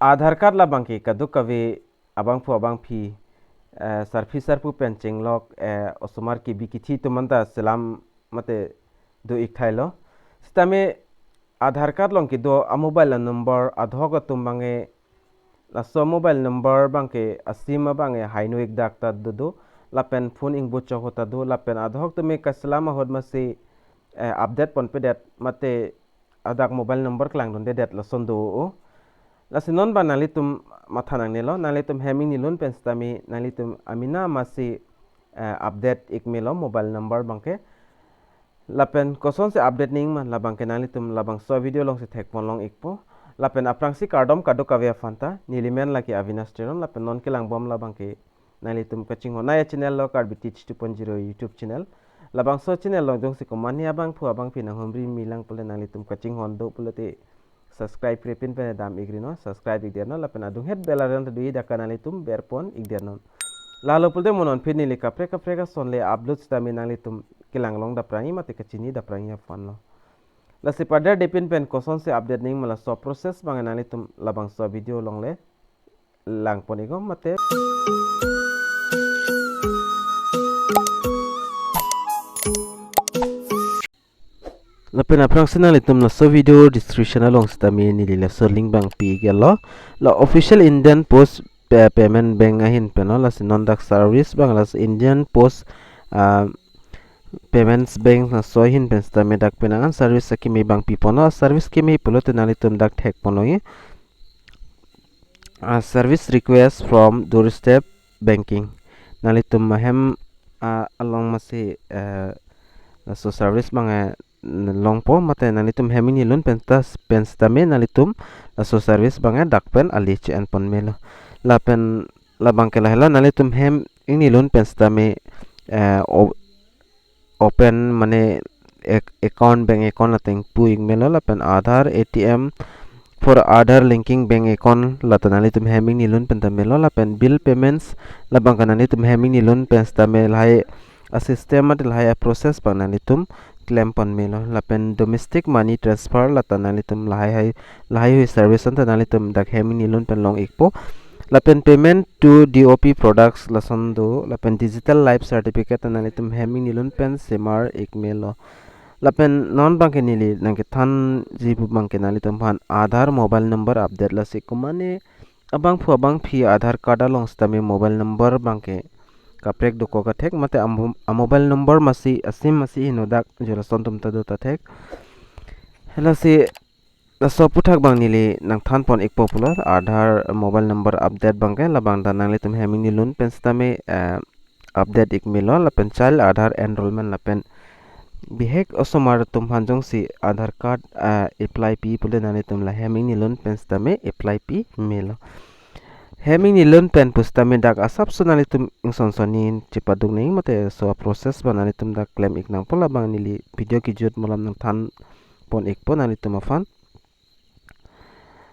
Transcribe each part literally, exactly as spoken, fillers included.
Aadhaar card labangke kadokave abangphu abangphi, eh, sarpi sarpo pen chenglok, eh, osomar kebi kethi atum anta selam mate do-ik thailo. Sitame Aadhaar card along kedo a-mobile number adhoc atum abangke, laso mobile number abangke a-sim abangke hingno-ik dak ta dodo, lapen phone ingbo chok ahut ta do, lapen adhoc atum ke kaselam ahut masi, eh, update ponpedet mate adak mobile number klangdundedet lason do-o. Lasi non abang nanglitum matha nangnelo, nanglitum hem ingnilun pen sitame nanglitum amena masi, eh, update-ik melo mobile number abangke. Lapen kosonsi update nangji ma labangke nanglitum labangso video alongsi thekpon long-ikpo. Lapen aphrangsi kardom kadokave aphanta, neli men lake Avinash Teron, lapen non kelangbom labangke nanglitum kachinghon a-channel lo, Karbi Teach two point zero YouTube channel. Labangso channel along jongsi komatne abangphu abangphi nanghumri milang pule nanglitum kachinghon do pulote subscribe-re pin pen dam-ikri non, subscribe-ikder non, lapen adunghet bell arjan ta do-i dak ke nanglitum berpon-ikder non. Lalo pulote mo non aphi neli kaprek kaprek ason le upload sitame nanglitum kelang long daprangji mate kachini daprangji aphan lo. Lasi padar de pin pen kosonsi update nangji ma laso process abang nanglitum labangso video along le langpon-iknon mate. Lapen aphrangsi nanglitum laso video description along sitame neli laso link abang pi-iklo. La Official Indian Post Pa-, Payment Bank ahin pen lo, lasi non dak service abang laso Indian Post, ah, Payments Bank laso ahin pen sitame dak penang an service akimi abang piponlo, service kimi pulote nanglitum dak thekpon longji. Ah, service request from doorstep banking. Nanglitum ahem, ah, along masi, eh, laso service abang, eh, longpo mate nanglitum hem ingnilun pen ta, pen sitame nanglitum laso service abang, eh, dak pen ale che-enpon melo. Lapen labangke lahelo, nanglitum hem ingnilun pen sitame, eh, o-, open mane ac-, account, bank account ateng pu-ik melo, lapen Aadhaar A T M for Aadhaar linking bank account lata nanglitum hem ingnilun pen ta melo, lapen bill payments labangke nanglitum hem ingnilun pen sitame lahai a-system mate lahai a-process abang nanglitum klempon melo, lapen domestic money transfer lata nanglitum lahai hai, lahaihui service anta nanglitum dak hem ingnilun pen long-ikpo. Lapen payment to D O P products lason do, lapen digital life certificate nanglitum hem ingnilun pen semar-ik melo. Lapen non abangke neli nangkethanji pu abangke nanglitum aphan Aadhaar mobile number update, lasi komatne abangphu abangphi Aadhaar card along sitame mobile number abangke kaprek dokok athek mate a-mo-, a-mobile number masi a-sim masi hingno dak jo lason atum ta do ta thek. Lasi laso aphuthak abang neli nangthanpon-ikpo pulo, Aadhaar mobile number update abangke labang ta nanglitum hem ingnilun pen sitame, eh, update-ik melo, lapen child Aadhaar enrollment lapen bihek osomar atum aphan jongsi Aadhaar card, eh, apply pi pule nanglitum la hem ingnilun pen sitame apply pi melo. Hem ingnilun pen pusitame dak asapso nanglitum ingson sonni chepaduk nangji mate laso a-process abang nanglitum dak klem-ik nangpo, labang neli video kejut malom nangthanpon-ikpo nanglitum aphan.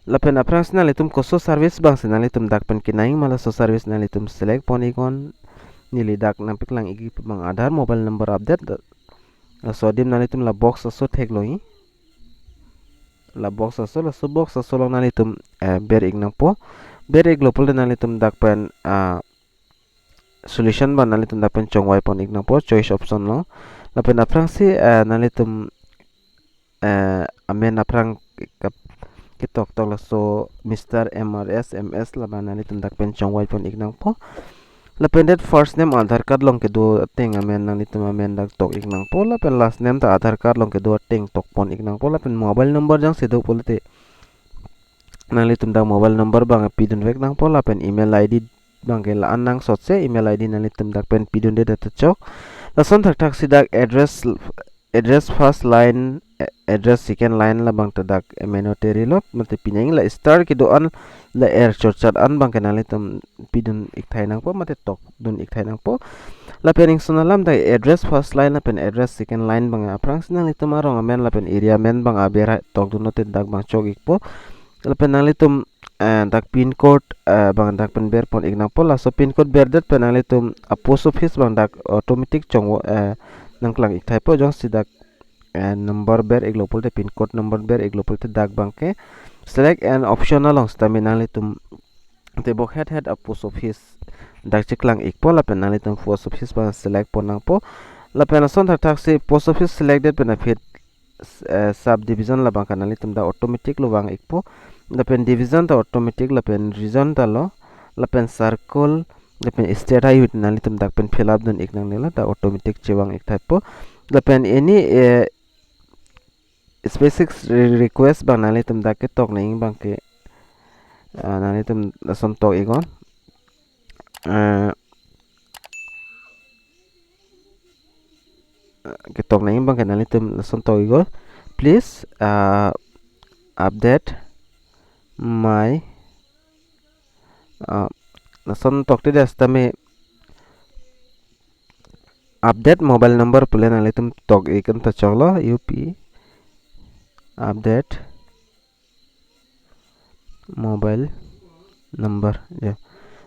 Lapen aphrangsi nanglitum koso service abangsi nanglitum dak pen kenangji ma laso service nanglitum select pon-iknon. Neli dak nangpeklang-ikji pu abang Aadhaar mobile number update da-, laso adim nanglitum la box aso theklongji. La box aso, laso box aso along nanglitum, eh, ber-ik nangpo. Ber-iklo pulote nanglitum dak pen, ah, solution abang nanglitum dak pen chongvaipon-ik nangpo, choice option along. Lapen aphrangsi, eh, nanglitum, eh, amen aphrang ke-, kap-, ketoktok laso Mister M R S, M S labang nanglitum dak pen chongvaipon-ik nangpo. Lapen det first name Aadhaar card along kedo ateng amen nanglitum amen dak tok-ik nangpo. Lapen last name ta Aadhaar card along kedo ateng tokpon-ik nangpo. Lapen mobile number jongsi do pulote nanglitum dak mobile number abang pidunvek nangpo. Lapen email I D abangke la-an nangsotsi email I D nanglitum dak pen pidundedet ta chok. Lason thakthaksi dak address, address first line, a-, address second line labang ta dak mano terilo, mate pinangji la star kedo-an la er chorchat an abangke nanglitum pidun-ik thai nangpo mate tokdun-ik thai nangpo. Lapen ingson alam dak address first line lapen address second line abang aphrangsi nanglitum arong amen lapen area amen abang aber hai tokdun lote dak abang chok-ikpo. Lapen nanglitum, eh, dak pin code, eh, abang dak pen berpon-ik nangpo. Laso pin code berdet pen nanglitum a-post office abang dak automatic chong, eh, nangklang-ik thaipo, jongsi dak, eh, number ber-iklo pulote, pin code number ber-iklo pulote dak abangke Select an option along sitame nanglitum tebok het het a post office dak cheklang ikpo lapen nanglitum post office abang select pon nangpo. Lapen ason thakthaksi post office selected pen aphi, eh, subdivision labang ke nanglitum dak automatic lo vang ikpo. Lapen division ta automatic, lapen region ta lo, lapen circle, lapen state heihui nanglitum dak pen fill up dun ik nangnelo, dak automatic chevang ik thaipo. Lapen any, eh, specific re-, request abang nanglitum dak ketok nangji abang ke, ah, nanglitum lason tok iknon. Ah, ketok nangji abang ke nanglitum lason tok iknon. Please, ah, update my, ah, lason toktedet sitame update mobile number pule nanglitum tok ik an ta choklo, U P update mobile number. Ya.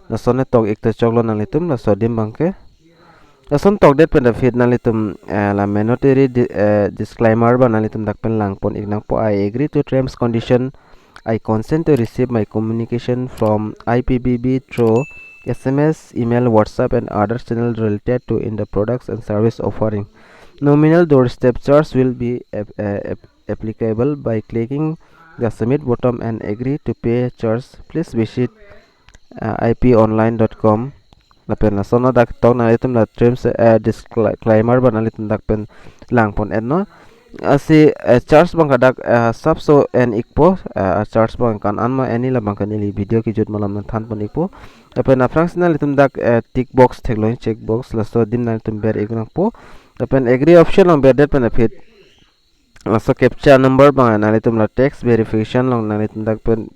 Lason tok ik ta choklo nanglitum, laso adim abang ke. Lason tokdet pen aphi nanglitum, eh, la mandatory di-, eh, disclaimer abang nanglitum dak pen lang pon ik nangpo. I agree to terms condition. I consent to receive my communication from I P B B through S M S, email, WhatsApp, and other channel related to in the products and service offering. Nominal doorstep charge will be ap-, uh, ap-, applicable by clicking the submit button and agree to pay charge. Please visit, uh, I P online dot com. Lapen lason dak tok nanglitum la terms, eh, disclaimer abang nanglitum dak pen lang pon iknon. Lasi, eh, charge abang ke dak, eh, sapso en ikpo, eh, charge abang ke an-an ma en-i labang ke neli video kejut malom nangthan pon ikpo. Lapen aphrangsi nanglitum dak, eh, tick box theklong, check box, laso adim nanglitum ber ik nangpo. Lapen agree option along berdet pen aphi laso captcha number abang nanglitum la text verification along nanglitum dak pen,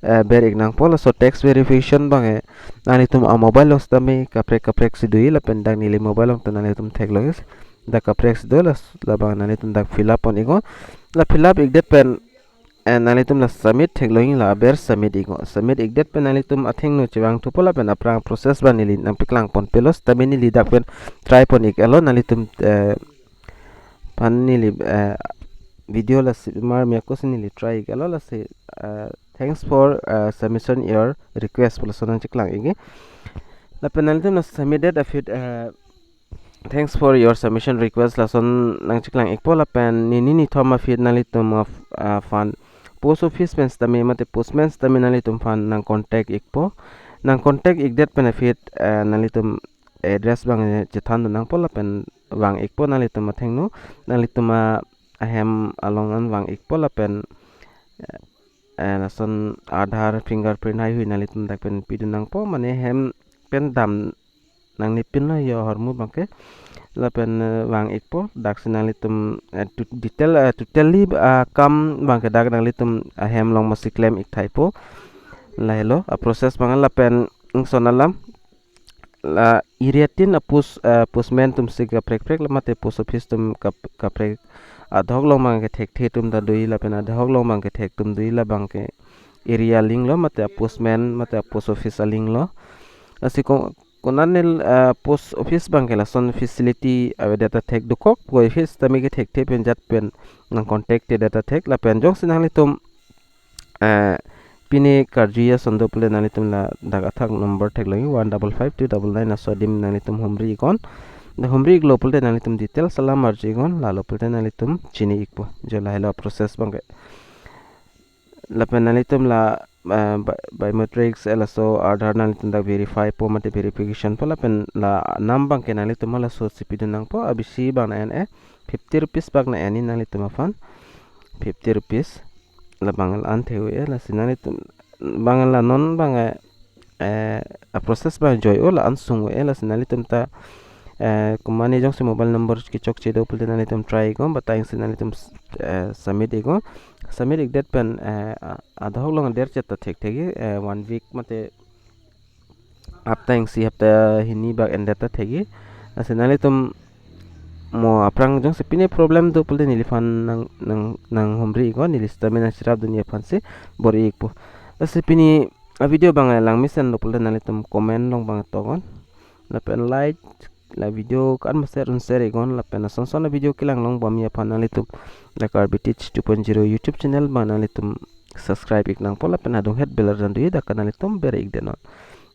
eh, ber ik nangpo. Laso text verification abang, eh, nanglitum a mobile along sitame kaprek kaprek si doji, lapen dak neli mobile along ta nanglitum theklong, dak kaprek si do, las-, labang nanglitum dak fill up pon iknon. La fill up ikdet pen, eh, nanglitum la submit theklong, la aber submit iknon. Submit ikdet pen nanglitum athengno chevang thupo lapen aphrang process abang neli nangpeklang pon pelo, sitame neli dak pen try pon ik-etlo, nanglitum, eh, aphan neli, eh, video lasi mar miyako si neli try ik-etlo, lasi, eh, thanks for, eh, submission your request pu lason nangcheklang ikji. Lapen nanglitum la submitted aphi, eh, thanks for your submission request lason nangcheklang ikpo. Lapen nini nithom aphi nanglitum af-, aphan post office pen sitame mate postman sitame nanglitum aphan nang contact ikpo. Nang contact ikdet pen aphi, eh, nanglitum address abang chethan dun nangpo lapen vang ikpo nanglitum athengno, nanglitum a-, ahem along an vang ikpo lapen, eh, lason Aadhaar, fingerprint heihui nanglitum dak pen pidun nangpo, mane hem pen dam nangnepinlo yo ahormu abang ke. Lapen, eh, vang ikpo, daksi nanglitum, eh, tu-, detail, eh, totally, ah, kam abang ke dak nanglitum ahem along masi klem ik thaipo. Lahelo a process abang. Lapen ingson alam, la area tin a post, eh, postman atum si kaprek prek, la mate post office atum kap-, kaprek, adhok along abang ke thekthe atum ta doji, lapen adhok along abang ke thek atum doji, labang ke area alinglo mate a postman mate a post office alinglo. Lasi ko-, konat nel, eh, post office abang ke lason facility avedet ta thek, dokok koi office tame ke thekthe pen jat pen nang contact tedet ta thek. Lapen jongsi nanglitum, eh, pine karju ason do pule nanglitum la dak athak number theklong, one double five two double nine, laso adim nanglitum humri iknon. Dak humri iklo pule nanglitum details alam arju iknon, lalo pule nanglitum chini ikpo. Jo lahelo process abang ke. Lapen nanglitum la, eh, bi-, biometrics, eh, laso Aadhaar nanglitum dak verify po mate verification po, lapen la nam abang ke nanglitum halaso si pidun nangpo. A B C abang nang en-e, fifty rupees abang nang en-i nanglitum aphan, fifty rupees. Labang la an theu-e, lasi nanglitum abang la non abang, eh, eh, a process abang joi-o, la an sung-o-e, lasi nanglitum ta, eh, komatne jongsi mobile number kechokche do pule nanglitum try iknon, ba ta ingsi nanglitum, eh, submit iknon. Submit ikdet pen, eh, a-, adhok along der chet ta thekthekji, eh, one week mate hapta ingsi hapta hini bak endet ta thekji. Lasi nanglitum mo aphrang jongsi pine problem do pule neliphan nang, nang, nang humri iknon, neli sitame nang cherap dunji aphansi bor-i ikpo. Lasi pini a video abang lang mesen lo pule nanglitum comment along abang toknon. Lapen like, la video kan ma share un share iknon, lapen ason son a video kelang long bom aphan nanglitum la Karbi Teach two point zero YouTube channel abang nanglitum subscribe ik nangpo lapen adunghet bell arjan do-i, dak nanglitum ber ik denon.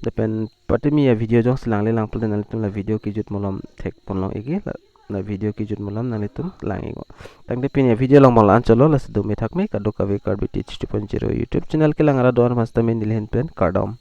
Lapen patumi a video jongsi langle lang pulote nanglitum la video kejut malom thek ponlong ikji, la, la video kejut malom nanglitum lang iknon. Tangte pini a video along mo la-an chotlo, lasi dome thakme kadokave Karbi Teach two point zero YouTube channel kelang arat do-an master me neli ahin pen kardom.